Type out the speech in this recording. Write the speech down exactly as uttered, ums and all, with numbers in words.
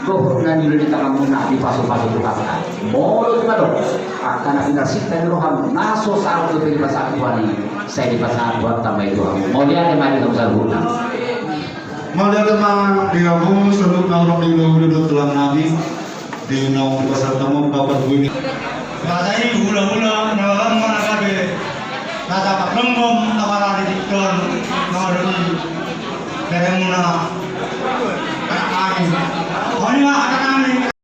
Dohot na niluluan ni tanganmuna dipasupasu Tuhanta. Molo tung adong angka na pinarsinta ni rohamu na so saut dope dipasahat Tuhan i, sai dipasahat Tuhanta ma i tu hamu. Mauliate ma di hamu saluhutna. Mauliate ma di hamu saluhutna, hula-hula dohot tulang nami. Di naung pasahat hamu papat buni. Bata i hula-hula na lam mana gabe. Nata paklembom na marani dikton. Nori beremuna. Anak nami. Oni ma anak nami.